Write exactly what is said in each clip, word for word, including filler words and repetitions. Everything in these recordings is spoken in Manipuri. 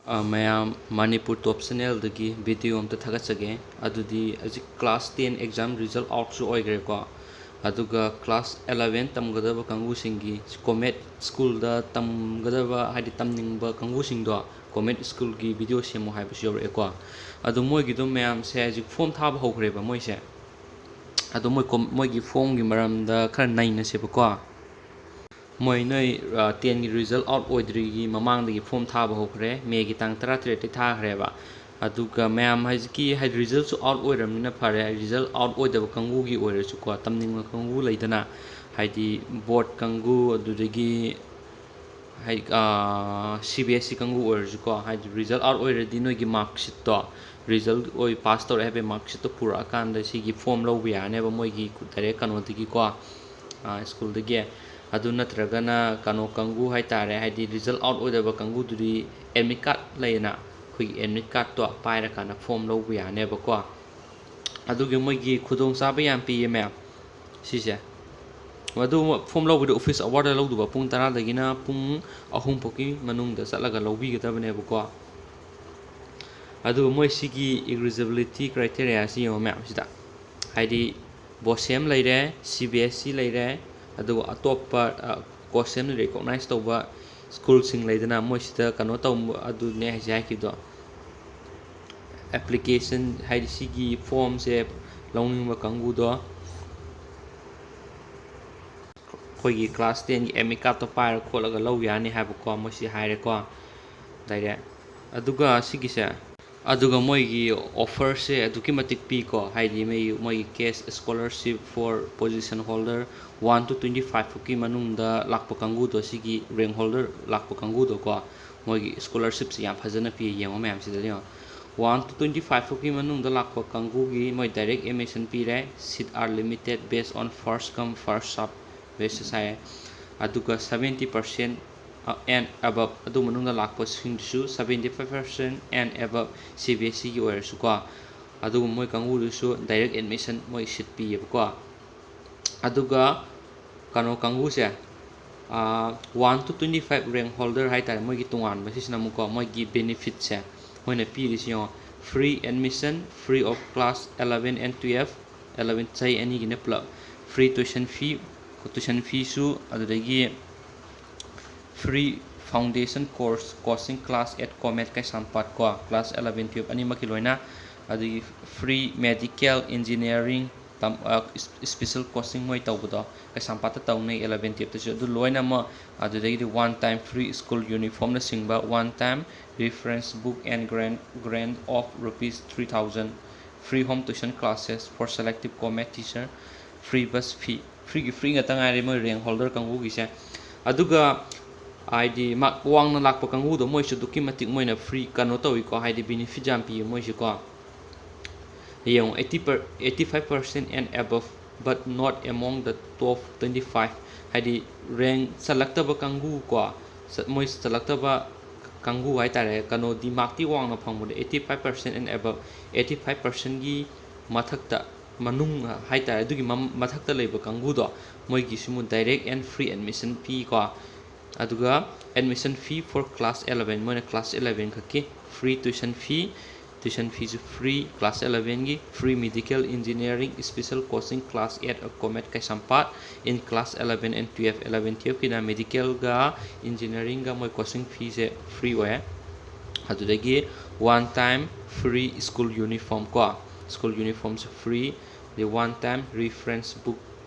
ꯑ, ꯃꯌꯥꯝ, ꯃꯅꯤꯄꯨꯔ ꯇꯣꯞ ꯆꯦꯅꯦꯜꯗꯒꯤ ꯚꯤꯗꯤꯑꯣ ꯑꯝꯇ ꯊꯥꯒꯠꯆꯒꯦ꯫ ꯑꯗꯨꯗꯤ ꯍꯧꯖꯤꯛ ꯀ꯭ꯂꯥꯁ ꯇꯦꯟ ꯑꯦꯛꯖꯥꯝ ꯔꯤꯖꯜ ꯑꯥꯎꯠꯁꯨ ꯑꯣꯏꯈ꯭ꯔꯦꯀꯣ꯫ ꯑꯗꯨꯒ ꯀ꯭ꯂꯥꯁ ꯑꯦꯂꯚꯦꯟ ꯇꯝꯒꯗꯕ ꯀꯥꯡꯕꯨꯁꯤꯡꯒꯤ, ꯀꯣꯃꯦꯠ ꯁ꯭ꯀꯨꯜꯗ ꯇꯝꯒꯗꯕ, ꯍꯥꯏꯗꯤ ꯇꯝꯅꯤꯡꯕ ꯀꯥꯡꯕꯨꯁꯤꯡꯗꯣ ꯀꯣꯃꯦꯠ ꯁ꯭ꯀꯨꯜꯒꯤ ꯚꯤꯗꯤꯑꯣ ꯁꯦꯝꯃꯣ ꯍꯥꯏꯕꯁꯨ ꯌꯧꯔꯛꯑꯦꯀꯣ꯫ ꯑꯗꯣ ꯃꯣꯏꯒꯤꯗꯣ ꯃꯌꯥꯝꯁꯦ ꯍꯧꯖꯤꯛ ꯐꯣꯝ ꯊꯥꯕ ꯍꯧꯈ꯭ꯔꯦꯕ ꯃꯣꯏꯁꯦ꯫ ꯑꯗꯣ ꯃꯣꯏ ꯀꯣꯝ-, ꯃꯣꯏꯒꯤ ꯐꯣꯝꯒꯤ ꯃꯔꯝꯗ ꯈꯔ ꯅꯩꯅꯁꯦꯕꯀꯣ꯫ ꯃꯣꯏ ꯅꯣꯏ, ꯑ, ꯇꯦꯟꯒꯤ ꯔꯤꯖꯜ ꯑꯥꯎꯠ ꯑꯣꯏꯗ꯭ꯔꯤꯒꯤ ꯃꯃꯥꯡꯗꯒꯤ ꯐꯣꯝ ꯊꯥꯕ ꯍꯧꯈ꯭ꯔꯦ꯫ ꯃꯦꯒꯤ ꯇꯥꯡ ꯇꯔꯥꯇꯔꯦꯠꯇꯩ ꯊꯥꯈ꯭ꯔꯦꯕ꯫ ꯑꯗꯨꯒ ꯃꯌꯥꯝ ꯍꯧꯖꯤꯛꯀꯤ, ꯍꯥꯏꯗꯤ, ꯔꯤꯖꯜꯁꯨ ꯑꯥꯎꯠ ꯑꯣꯏꯔꯕꯅꯤꯅ ꯐꯔꯦ, ꯔꯤꯖꯜ ꯑꯥꯎꯠ ꯑꯣꯏꯗꯕ ꯀꯥꯡꯕꯨꯒꯤ ꯑꯣꯏꯔꯁꯨꯀꯣ, ꯇꯝꯅꯤꯡꯕ ꯀꯥꯡꯕꯨ ꯂꯩꯗꯅ, ꯍꯥꯏꯗꯤ ꯕꯣꯔꯗ ꯀꯥꯡꯕꯨ, ꯑꯗꯨꯗꯒꯤ ꯍꯥꯏ-, ꯑ, ꯁꯤ ꯕꯤ ꯑꯦꯁ ꯁꯤ ꯀꯥꯡꯕꯨ ꯑꯣꯏꯔꯁꯨꯀꯣ, ꯍꯥꯏꯗꯤ ꯔꯤꯖꯜ ꯑꯥꯎꯠ ꯑꯣꯏꯔꯗꯤ ꯅꯣꯏꯒꯤ ꯃꯥꯔꯛꯁꯤꯠꯇꯣ, ꯔꯤꯖꯜ ꯑꯣꯏ ꯄꯥꯁ ꯇꯧꯔꯦ ꯍꯥꯏꯕꯒꯤ ꯃꯥꯔꯛꯁꯤꯠꯇꯣ ꯄꯨꯔꯛꯑꯀꯥꯟꯗ ꯁꯤꯒꯤ ꯐꯣꯝ ꯂꯧꯕ ꯌꯥꯔꯅꯦꯕ ꯃꯣꯏꯒꯤ ꯗꯥꯏꯔꯦꯛ ꯀꯩꯅꯣꯗꯒꯤꯀꯣ, ꯑ, ꯁ꯭ꯀꯨꯜꯗꯒꯤ꯫ ꯑꯗꯨ ꯅꯠꯇ꯭ꯔꯒꯅ ꯀꯩꯅꯣ ꯀꯥꯡꯕꯨ ꯍꯥꯏꯇꯥꯔꯦ, ꯍꯥꯏꯗꯤ ꯔꯤꯖꯜ ꯑꯥꯎꯠ ꯑꯣꯏꯗꯕ ꯀꯥꯡꯕꯨꯗꯨꯗꯤ ꯑꯦꯗꯃꯤꯠ ꯀꯥꯔꯗ ꯂꯩꯌꯦꯅ, ꯑꯩꯈꯣꯏꯒꯤ ꯑꯦꯗꯃꯤꯠ ꯀꯥꯔꯗꯇꯣ ꯄꯥꯏꯔꯀꯥꯟꯗ ꯐꯣꯝ ꯂꯧꯕ ꯌꯥꯅꯦꯕꯀꯣ꯫ ꯑꯗꯨꯒꯤ ꯃꯣꯏꯒꯤ ꯈꯨꯗꯣꯡꯆꯥꯕ ꯌꯥꯝ ꯄꯤꯌꯦ ꯃꯌꯥꯝ ꯁꯤꯁꯦ꯫ ꯑꯗꯨ ꯐꯣꯝ ꯂꯧꯕꯗꯤ ꯑꯣꯐꯤꯁ ꯑꯋꯥꯔꯗ ꯂꯧꯗꯕ, ꯄꯨꯡ ꯇꯔꯥꯗꯒꯤꯅ ꯄꯨꯡ ꯑꯍꯨꯝ ꯐꯥꯎꯒꯤ ꯃꯅꯨꯡꯗ ꯆꯠꯂꯒ ꯂꯧꯕꯤꯒꯗꯕꯅꯦꯕꯀꯣ꯫ ꯑꯗꯨꯒ ꯃꯣꯏ ꯁꯤꯒꯤ eligibility criteriaꯁꯤ ꯌꯦꯡꯉꯣ ꯃꯌꯥꯝꯁꯤꯗ, ꯍꯥꯏꯗꯤ ꯕꯣꯁꯦꯝ ꯂꯩꯔꯦ, ꯁꯤ ꯕꯤ ꯑꯦꯁ ꯁꯤ ꯂꯩꯔꯦ, ꯑꯗꯨꯒ ꯑꯇꯣꯞꯄ, ꯑ, ꯀꯣꯁꯦꯝꯅ recognize ꯇꯧꯕ ꯁ꯭ꯀꯨꯜꯁꯤꯡ ꯂꯩꯗꯅ, ꯃꯣꯏꯁꯤꯗ ꯀꯩꯅꯣ ꯇꯧꯕ, ꯑꯗꯨꯅꯦ ꯍꯥꯏꯁꯦ ꯍꯥꯏꯈꯤꯕꯗꯣ꯫ ꯑꯦꯄ꯭ꯂꯤꯀꯦꯁꯟ, ꯍꯥꯏꯗꯤ ꯁꯤꯒꯤ ꯐꯣꯝꯁꯦ ꯂꯧꯅꯤꯡꯕ ꯀꯥꯡꯕꯨꯗꯣ ꯑꯩꯈꯣꯏꯒꯤ ꯀ꯭ꯂꯥꯁ ꯇꯦꯟꯒꯤ ꯑꯦꯗꯃꯤꯠ ꯀꯥꯔꯠꯇꯣ ꯄꯥꯏꯔ ꯈꯣꯠꯂꯒ ꯂꯧ ꯌꯥꯅꯤ ꯍꯥꯏꯕꯀꯣ, ꯃꯣꯏꯁꯤ ꯍꯥꯏꯔꯦꯀꯣ꯫ ꯗꯥꯏꯔꯦꯛ꯫ ꯑꯗꯨꯒ ꯁꯤꯒꯤꯁꯦ, ꯑꯗꯨꯒ ꯃꯣꯏꯒꯤ ꯑꯣꯐꯔꯁꯦ ꯑꯗꯨꯛꯀꯤ ꯃꯇꯤꯛ ꯄꯤꯀꯣ, ꯍꯥꯏꯗꯤ ꯃꯣꯏ, ꯃꯣꯏꯒꯤ cash scholarship for position holder one to twenty five ꯐꯥꯎꯀꯤ ꯃꯅꯨꯡꯗ ꯂꯥꯛꯄ ꯀꯥꯡꯕꯨꯗꯣ, ꯁꯤꯒꯤ rank holder ꯂꯥꯛꯄ ꯀꯥꯡꯕꯨꯗꯣꯀꯣ, ꯃꯣꯏꯒꯤ ꯁ꯭ꯀꯣꯂꯔꯁꯤꯞꯁꯦ ꯌꯥꯝ ꯐꯖꯅ ꯄꯤ, ꯌꯦꯡꯉꯣ ꯃꯌꯥꯝꯁꯤꯗ ꯌꯦꯡꯉꯣ꯫ One to twenty five ꯐꯥꯎꯀꯤ ꯃꯅꯨꯡꯗ ꯂꯥꯛꯄ ꯀꯥꯡꯕꯨꯒꯤ ꯃꯣꯏ direct admission ꯄꯤꯔꯦ, seat are limited based on first come first serve basis ꯍꯥꯏꯌꯦ꯫ ꯑꯗꯨꯒ seventy percent and above, ꯑꯗꯨ ꯃꯅꯨꯡꯗ ꯂꯥꯛꯄꯁꯤꯡꯗꯨꯁꯨ seventy five percent and above, C B S ꯁꯤꯒꯤ ꯑꯣꯏꯔꯁꯨꯀꯣ, ꯑꯗꯨꯒꯨꯝꯕ ꯃꯣꯏ ꯀꯥꯡꯕꯨꯗꯨꯁꯨ direct admission ꯃꯣꯏ seat ꯄꯤꯌꯦꯕꯀꯣ꯫ ꯑꯗꯨꯒ ꯀꯩꯅꯣ ꯀꯥꯡꯕꯨꯁꯦ, One to twenty five rank holder ꯍꯥꯏ ꯇꯥꯔꯦ, ꯃꯣꯏꯒꯤ ꯇꯣꯉꯥꯟꯕ ꯁꯤꯁꯤꯅ ꯑꯃꯨꯛꯀꯣ ꯃꯣꯏꯒꯤ benefit ꯁꯦ ꯃꯣꯏꯅ ꯄꯤꯔꯤꯁꯤ ꯌꯦꯡꯉꯣ, free admission, free of class eleven and twelve, eleven ꯆꯍꯤ ꯑꯅꯤꯒꯤꯅ ꯄꯨꯂꯞ, free tuition fee, tuition fee ꯁꯨ, ꯑꯗꯨꯗꯒꯤ free foundation course coaching class at COMET ꯀꯩꯁꯥꯝꯄꯥꯠ ꯀꯣ, class eleven twelve ꯑꯅꯤꯃꯛꯀꯤ ꯂꯣꯏꯅ, ꯑꯗꯒꯤ free medical engineering ꯇꯝ-, ꯑ, special coaching ꯃꯣꯏ ꯇꯧꯕꯗꯣ ꯀꯩꯁꯥꯝꯄꯥꯠꯇ ꯇꯧꯅꯩ eleven twelve ꯇꯁꯨ, ꯑꯗꯨ ꯂꯣꯏꯅꯃꯛ, ꯑꯗꯨꯗꯒꯤꯗꯤ one time free school uniform ꯅꯆꯤꯡꯕ, one time reference book and grant, grant of rupees three thousand, free home tuition classes for selective COMET teacher, free bus fee, free ꯒꯤ free ꯉꯥꯛꯇ ꯉꯥꯏꯔꯦ ꯃꯣꯏ rank holder ꯀꯥꯡꯕꯨꯒꯤꯁꯦ꯫ ꯑꯗꯨꯒ ꯍꯥꯏꯗꯤ mark ꯋꯥꯡꯅ ꯂꯥꯛꯄ ꯀꯥꯡꯕꯨꯗꯣ ꯃꯣꯏꯁꯨ ꯑꯗꯨꯛꯀꯤ ꯃꯇꯤꯛ ꯃꯣꯏꯅ free ꯀꯩꯅꯣ ꯇꯧꯏꯀꯣ, ꯍꯥꯏꯗꯤ benefit ꯌꯥꯝ ꯄꯤꯌꯦ ꯃꯣꯏꯁꯦꯀꯣ꯫ ꯌꯦꯡꯉꯣ, eighty per, eighty five percent and above but not among the top twenty five, ꯍꯥꯏꯗꯤ rank ꯆꯜꯂꯛꯇꯕ ꯀꯥꯡꯕꯨ ꯀꯣ, ꯆ-, ꯃꯣꯏ ꯆꯜꯂꯛꯇꯕ ꯀꯥꯡꯕꯨ ꯍꯥꯏ ꯇꯥꯔꯦ, ꯀꯩꯅꯣꯗꯤ mark ꯇꯤ ꯋꯥꯡꯅ ꯐꯪꯕꯗ eighty five percent and above, eighty five percent ꯒꯤ ꯃꯊꯛꯇ, ꯃꯅꯨꯡ ꯍꯥꯏ ꯇꯥꯔꯦ, ꯑꯗꯨꯒꯤ ꯃꯝ-, ꯃꯊꯛꯇ ꯂꯩꯕ ꯀꯥꯡꯕꯨꯗꯣ ꯃꯣꯏꯒꯤꯁꯨ ꯑꯃꯨꯛ direct and free admission ꯄꯤꯀꯣ꯫ ꯑꯗꯨꯒ admission fee for class eleven, ꯃꯣꯏꯅ class eleven ꯈꯛꯀꯤ free tuition fee, tuition fee ꯁꯨ free, class eleven ꯒꯤ free medical engineering special coaching class at COMET Keishampat in class eleven and twelve, eleven twelve ꯀꯤꯅ medical ꯒ engineering ꯒ ꯃꯣꯏ coaching fee ꯁꯦ free ꯑꯣꯏ꯫ ꯑꯗꯨꯗꯒꯤ one time free school uniform ꯀꯣ, school uniform ꯁꯨ free, ꯑꯗꯩ one time reference book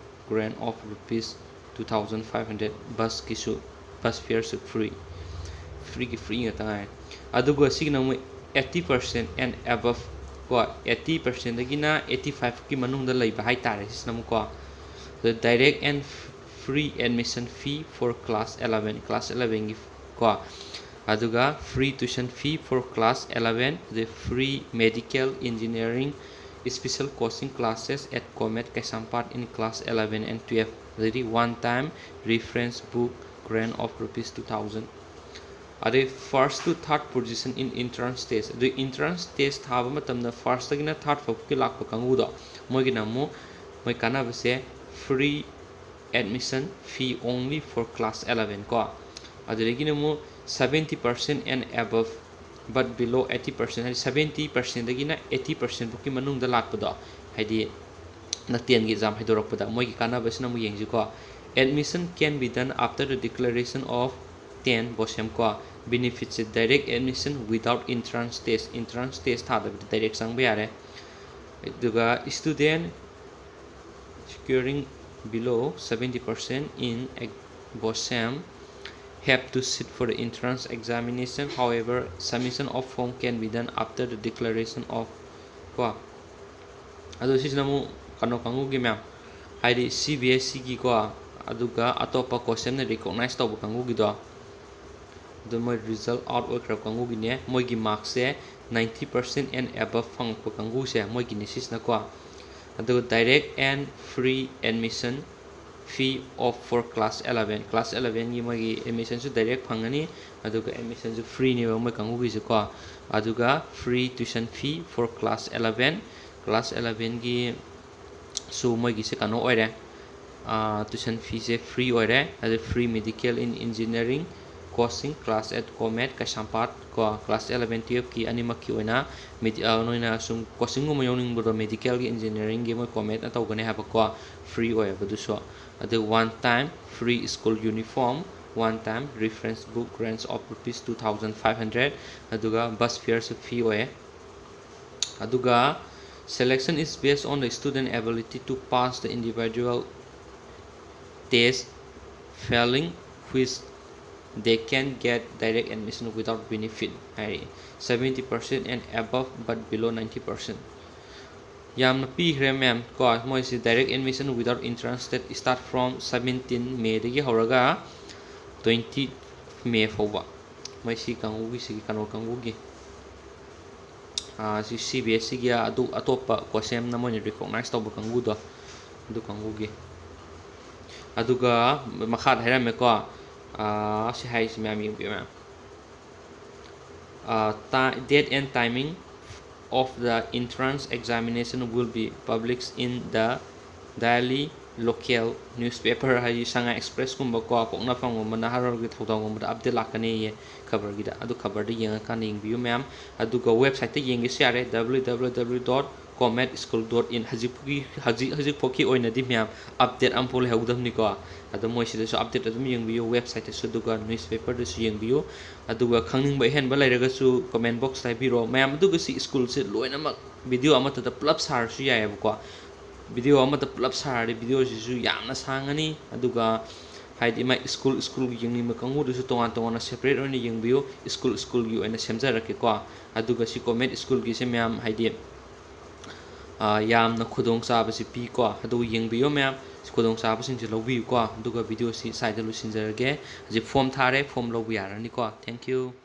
grant of rupees two thousand five hundred, bus ꯀꯤꯁꯨ, bus fare ꯁꯨ free, free ꯒꯤ free ꯉꯥꯛꯇ ꯉꯥꯏꯔꯦ꯫ ꯑꯗꯨꯒ ꯁꯤꯒꯤꯅ ꯑꯃꯨꯛ eighty percent and above ꯀꯣ, eighty percent ꯗꯒꯤꯅ eighty five ꯀꯤ ꯃꯅꯨꯡꯗ ꯂꯩꯕ ꯍꯥꯏ ꯇꯥꯔꯦ ꯁꯤꯁꯤꯅ ꯑꯃꯨꯛꯀꯣ꯫ ꯑꯗ direct and free admission fee for class eleven, class eleven ꯒꯤ ꯀꯣ, ꯑꯗꯨꯒ free tuition fee for class eleven, ꯑꯗꯩ free medical engineering special coaching classes at COMET Keishampat in class eleven and twelve, ꯑꯗꯩꯗꯤ one time reference book grant of rupees two thousand꯫ ꯑꯗꯩ first to third position in entrance test, ꯑꯗꯨ entrance test ꯊꯥꯕ ꯃꯇꯝꯗ first ꯇꯒꯤꯅ third ꯐꯥꯎꯕꯒꯤ ꯂꯥꯛꯄ ꯀꯥꯡꯕꯨꯗꯣ, ꯃꯣꯏꯒꯤꯅ ꯑꯃꯨꯛ ꯃꯣꯏ ꯀꯥꯟꯅꯕꯁꯦ free admission fee only for class eleven ꯀꯣ꯫ ꯑꯗꯨꯗꯒꯤꯅ ꯑꯃꯨꯛ seventy percent and above but below eighty percent, ꯍꯥꯏꯗꯤ seventy percentꯗꯒꯤꯅ eighty percent ꯐꯥꯎꯒꯤ ꯃꯅꯨꯡꯗ ꯂꯥꯛꯄꯗꯣ, ꯍꯥꯏꯗꯤ ꯅꯛ ꯇꯦꯟꯒꯤ exam ꯍꯥꯏꯗꯣꯔꯛꯄꯗ ꯃꯣꯏꯒꯤ ꯀꯥꯟꯅꯕꯁꯤꯅ ꯑꯃꯨꯛ ꯌꯦꯡꯁꯤꯀꯣ꯫ Admission can be done after the declaration of ten BOSEM ꯀꯣ꯫ Benefits ꯁꯦ direct admission without entrance test, entrance test ꯊꯥꯗꯕꯤꯗ direct ꯆꯪꯕ ꯌꯥꯔꯦ꯫ ꯑꯗꯨꯒ student securing below seventy percent in BOSEM have to sit for the entrance examination. However, submission of form can be done after the declaration of ꯀꯣ꯫ ꯑꯗꯣ ꯁꯤꯁꯤꯅ ꯑꯃꯨꯛ ꯀꯩꯅꯣ ꯀꯥꯡꯕꯨꯒꯤ ꯃꯌꯥꯝ, ꯍꯥꯏꯗꯤ CBSEꯒꯤꯀꯣ, ꯑꯗꯨꯒ ꯑꯇꯣꯞꯄ BOSEMꯅ recognize ꯇꯧꯕ ꯀꯥꯡꯕꯨꯒꯤꯗꯣ, ꯑꯗꯨ ꯃꯣꯏ result out ꯑꯣꯏꯈ꯭ꯔꯕ ꯀꯥꯡꯕꯨꯒꯤꯅꯦ꯫ ꯃꯣꯏꯒꯤ markꯁꯦ ninety percent and above ꯐꯪꯉꯛꯄ ꯀꯥꯡꯕꯨꯁꯦ ꯃꯣꯏꯒꯤꯅꯤ ꯁꯤꯁꯤꯅꯀꯣ꯫ ꯑꯗꯨꯒ direct and free admission fee of for class eleven, class elevenꯒꯤ ꯃꯣꯏꯒꯤ admissionꯁꯨ direct ꯐꯪꯒꯅꯤ, ꯑꯗꯨꯒ admissionꯁꯨ freeꯅꯦꯕ ꯃꯣꯏ ꯀꯥꯡꯕꯨꯒꯤꯁꯨꯀꯣ꯫ ꯑꯗꯨꯒ free tuition fee for class eleven, class elevenꯒꯤ ꯁꯨ ꯃꯣꯏꯒꯤꯁꯦ ꯀꯩꯅꯣ ꯑꯣꯏꯔꯦ, tuition feeꯁꯦ free ꯑꯣꯏꯔꯦ꯫ ꯑꯗꯨ free medical in engineering coaching class at COMET ꯀꯩꯁꯥꯝꯄꯥꯠ ꯀꯣ꯫ Class eleven twelveꯀꯤ ꯑꯅꯤꯃꯛꯀꯤ ꯑꯣꯏꯅ ꯅꯣꯏꯅ ꯁꯨꯝ coachingꯒꯨꯝꯕ ꯌꯧꯅꯤꯡꯕꯗꯣ medicalꯒꯤ engineeringꯒꯤ ꯃꯣꯏ COMETꯅ ꯇꯧꯒꯅꯤ ꯍꯥꯏꯕꯀꯣ, free ꯑꯣꯏꯌꯦꯕ ꯑꯗꯨꯁꯨ꯫ ꯑꯗꯨ one time free school uniform, one time reference book range of rupees two thousand five hundred, ꯑꯗꯨꯒ bus fareꯁꯨ free ꯑꯣꯏꯌꯦ꯫ ꯑꯗꯨꯒ selection is based on the student ability to pass the individual test, failing which they can get direct admission without benefit ꯍꯥꯏꯔꯤ꯫ Seventy percent and above but below ninety percent꯫ ꯌꯥꯝꯅ ꯄꯤꯈ꯭ꯔꯦ ꯃꯌꯥꯝ ꯀꯣ꯫ ꯃꯣꯏꯁꯤ direct admission without entrance test start from seventeen Mayꯗꯒꯤ ꯍꯧꯔꯒ twenty May ꯐꯥꯎꯕ꯫ ꯃꯣꯏ ꯁꯤ ꯀꯥꯡꯕꯨꯒꯤ, ꯁꯤꯒꯤ ꯀꯩꯅꯣ ꯀꯥꯡꯕꯨꯒꯤ, ꯁꯤ CBSEꯒꯤ ꯑꯗꯨ ꯑꯇꯣꯞꯄ BOSEMꯅ ꯃꯣꯏꯅ recognize ꯇꯧꯕ ꯀꯥꯡꯕꯨꯗꯣ, ꯑꯗꯨ ꯀꯥꯡꯕꯨꯒꯤ꯫ ꯑꯗꯨꯒ ꯃꯈꯥꯗ ꯍꯥꯏꯔꯝꯃꯦꯀꯣ, ꯁꯤ ꯍꯥꯏꯔꯤꯁꯤ ꯃꯌꯥꯝ ꯌꯦꯡꯕꯤꯌꯨ ꯃꯌꯥꯝ꯫ Date and timing of the entrance examination will be published in the Delhi local newspaper, ꯍꯥꯏꯗꯤ ꯁꯉꯥꯏ ꯑꯦꯛꯁꯄ꯭ꯔꯦꯁꯀꯨꯝꯕꯀꯣ, ꯄꯣꯛꯅꯐꯝꯒꯨꯝꯕ, ꯅꯍꯥꯔꯣꯜꯒꯤ ꯊꯧꯗꯥꯡꯒꯨꯝꯕꯗ update ꯂꯥꯛꯀꯅꯤꯌꯦ ꯈꯕꯔꯒꯤꯗ꯫ ꯑꯗꯨ ꯈꯕꯔꯗ ꯌꯦꯡꯉꯀꯥꯟꯗ ꯌꯦꯡꯕꯤꯌꯨ ꯃꯌꯥꯝ꯫ ꯑꯗꯨꯒ websiteꯇ ꯌꯦꯡꯒꯦꯁꯨ ꯌꯥꯔꯦ, W W W dot comet school dot in꯫ ꯍꯧꯖꯤꯛꯐꯥꯎꯒꯤ, ꯍꯧꯖꯤꯛ, ꯍꯧꯖꯤꯛꯐꯥꯎꯒꯤ ꯑꯣꯏꯅꯗꯤ ꯃꯌꯥꯝ update ꯑꯃꯐꯥꯎ ꯂꯩꯍꯧꯗꯕꯅꯤꯀꯣ꯫ ꯑꯗꯣ ꯃꯣꯏꯁꯤꯗꯁꯨ update ꯑꯗꯨꯝ ꯌꯦꯡꯕꯤꯌꯨ, websiteꯇꯁꯨ, ꯑꯗꯨꯒ newspaperꯗꯁꯨ ꯌꯦꯡꯕꯤꯌꯨ꯫ ꯑꯗꯨꯒ ꯈꯪꯅꯤꯡꯕ ꯑꯍꯦꯟꯕ ꯂꯩꯔꯒꯁꯨ comment boxꯇ ꯍꯥꯏꯕꯤꯔꯛꯑꯣ ꯃꯌꯥꯝ꯫ ꯑꯗꯨꯒ ꯁꯤ schoolꯁꯦ ꯂꯣꯏꯅꯃꯛ video ꯑꯃꯠꯇꯗ ꯄꯨꯂꯞ ꯁꯥꯔꯁꯨ ꯌꯥꯏꯑꯕꯀꯣ꯫ Video ꯑꯃꯠꯇ ꯄꯨꯂꯞ ꯁꯥꯔꯗꯤ videoꯁꯤꯁꯨ ꯌꯥꯝꯅ ꯁꯥꯡꯉꯅꯤ꯫ ꯑꯗꯨꯒ ꯍꯥꯏꯗꯤ ꯃꯥꯏ school, schoolꯒꯤ ꯌꯦꯡꯅꯤꯡꯕ ꯀꯥꯡꯕꯨꯗꯨꯁꯨ ꯇꯣꯉꯥꯟ ꯇꯣꯉꯥꯟꯅ separate ꯑꯣꯏꯅ ꯌꯦꯡꯕꯤꯌꯨ, school, schoolꯒꯤ ꯑꯣꯏꯅ ꯁꯦꯝꯖꯔꯛꯀꯦꯀꯣ꯫ ꯑꯗꯨꯒ ꯁꯤ comet schoolꯒꯤꯁꯦ ꯃꯌꯥꯝ ꯍꯥꯏꯗꯤ, ꯑ, ꯌꯥꯝꯅ ꯈꯨꯗꯣꯡꯆꯥꯕꯁꯤ ꯄꯤꯀꯣ꯫ ꯑꯗꯨ ꯌꯦꯡꯕꯤꯌꯨ ꯃꯌꯥꯝ, ꯈꯨꯗꯣꯡꯆꯥꯕꯁꯤꯡꯁꯦ ꯂꯧꯕꯤꯌꯨꯀꯣ꯫ ꯑꯗꯨꯒ videoꯁꯤ ꯁ꯭ꯋꯥꯏꯗ ꯂꯣꯏꯁꯤꯟꯖꯔꯒꯦ꯫ ꯍꯧꯖꯤꯛ form ꯊꯥꯔꯦ, form ꯂꯧꯕ ꯌꯥꯔꯅꯤꯀꯣ꯫ Thank you꯫